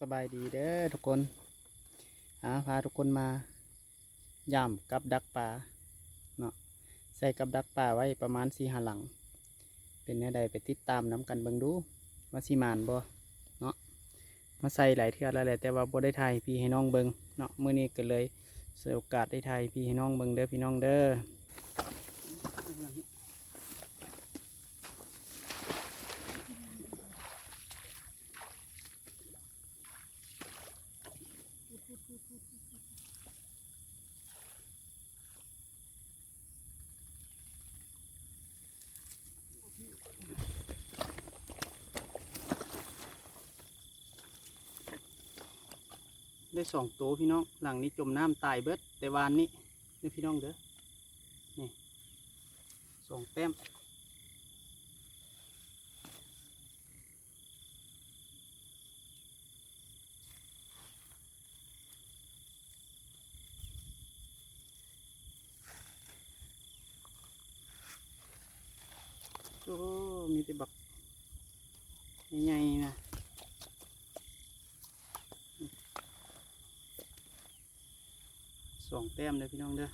ສະບາຍດີເດີທຸກຄົນ ອາ ພາທຸກຄົນມາຢາມກັບດັກປາເນາະ ໃສ່ກັບດັກປາໄວ້ປະມານສີ່ຫ້າຫຼັງ ເປັນແນວໃດໄປຕິດຕາມນຳກັນເບິ່ງດູ ວ່າຊິໝານບໍ່ເນາະ. ມາໃສ່ຫຼາຍເທື່ອແລ້ວແຫຼະ ແຕ່ວ່າບໍ່ໄດ້ຖ່າຍໃຫ້ພີ່ໃຫ້ນ້ອງເບິ່ງເນາະ ມື້ນີ້ກໍເລີຍສວຍໂອກາດໄດ້ຖ່າຍໃຫ້ພີ່ໃຫ້ນ້ອງເບິ່ງເດີພີ່ນ້ອງເດີ. ໄດ້ສອງໂຕພີ່ນ້ອງ ຫຼັງນີ້ຈົມນ້ຳຕາຍເບິດແຕ່ວານນີ້ເດີພີ່ນ້ອງເດີ ນີ້ສອງແຕ້ມ. ໂອ້ ມີແຕ່ບັກໃຫຍ່ໆນະ ສອງແຕ້ມເດີພີ່ນ້ອງເດີ.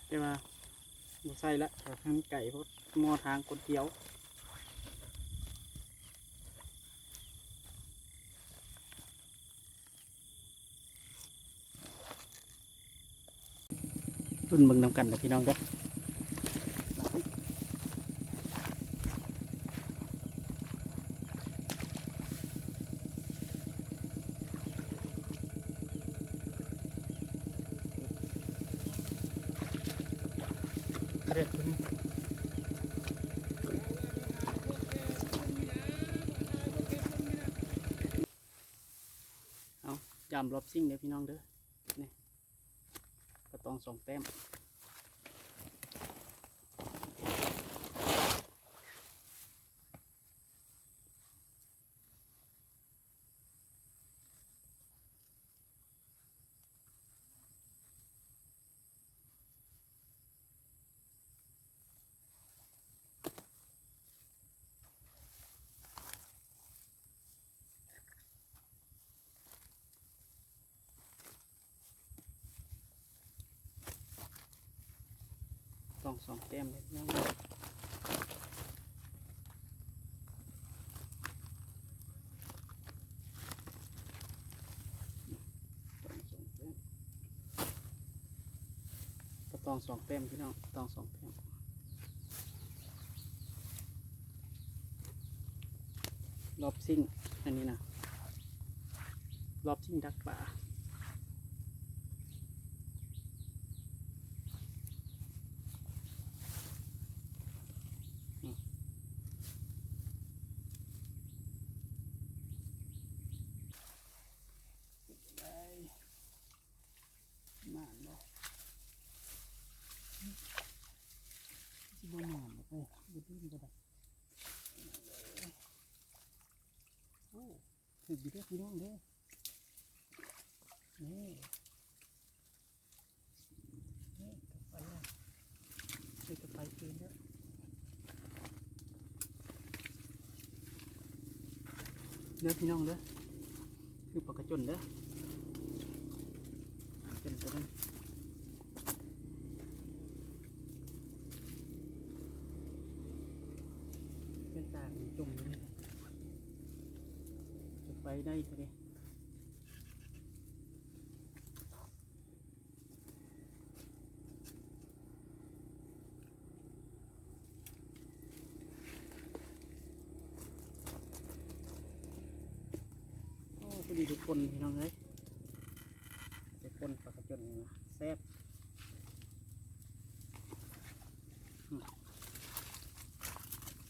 ແຕ່ວ່າບໍ່ໃສ່ລະ ທາງໄກໂພດ ໝໍ້ທາງຄົນທ່ຽວ. ລຸ້ນເບິ່ງນຳກັນເດີພີ່ນ້ອງເດີ. ເອົາ ຢາມລອບຊິງເດີພີ່ນ້ອງເດີ ນີ້ ປາຕອງສອງແຕ້ມ. ຕ້ອງສອງແຕ້ມເດ້ພີ່ນ້ອງເດີ ຕ້ອງສອງແຕ້ມ ປາຕອງສອງແຕ້ມພີ່ນ້ອງ ປາຕອງສອງແຕ້ມ. ລອບຊິງ ອັນນີ້ນະ ລອບຊິງດັກປາ. ໝານບໍ່ ຊິບໍ່ໝານບໍ່ ບໍ່ດຶງກໍໄດ້. ໂອ້ ຖືກຢູ່ເດີພີ່ນ້ອງເດີ ນີ້ ນີ້ ໄປແລ້ວ ນີ້ກໍໄປຄືນແລ້ວ ເດີພີ່ນ້ອງເດີ ຄືປາກະຈົນເດີ ເປັນຕົວນັ້ນ ເປັນຕາມັນຈົມຢູ່ນີ້ ຈະໄປໄດ້ເດ. ໂອ້ ພໍດີໄດ້ປົ່ນພີ່ນ້ອງເອີຍ ໄດ້ປົ່ນປາກະຈົນນີ້ນະ ແຊບ.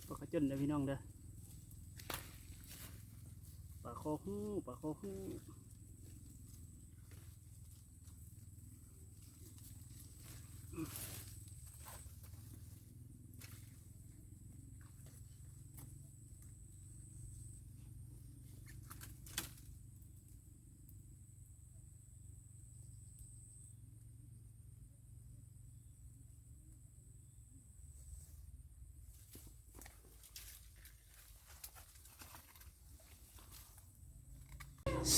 ປາກະຈົນເດີພີ່ນ້ອງເດີ ປາຄໍຫູ ປາຄໍຫູ. ໂ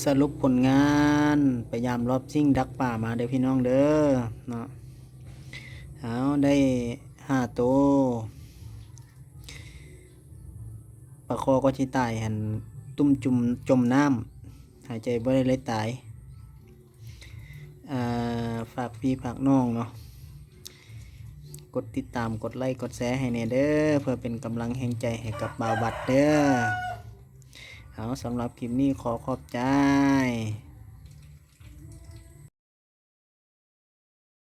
ສະຫຼຸບຜົນງານ ໄປຢາມລອບຊິງດັກປາມາເດີພີ່ນ້ອງເດີເນາະ. ເອົາ ໄດ້ຫ້າໂຕ. ປາຄໍ່ກໍຊິຕາຍຫັ້ນ ຕຸ້ມຈຸ່ມ ຈົມນ້ຳ ຫາຍໃຈບໍ່ໄດ້ເລີຍຕາຍ. ອ່າ ຝາກພີ່ຝາກນ້ອງເນາະ ກົດຕິດຕາມ ກົດໄລ ກົດແຊໃຫ້ແດ່ເດີ ເພື່ອເປັນກຳລັງແຮງໃຈໃຫ້ກັບບ່າວບັດເດີ. ເອົາ ສຳລັບຄລິບນີ້ຂໍຂອບໃຈ.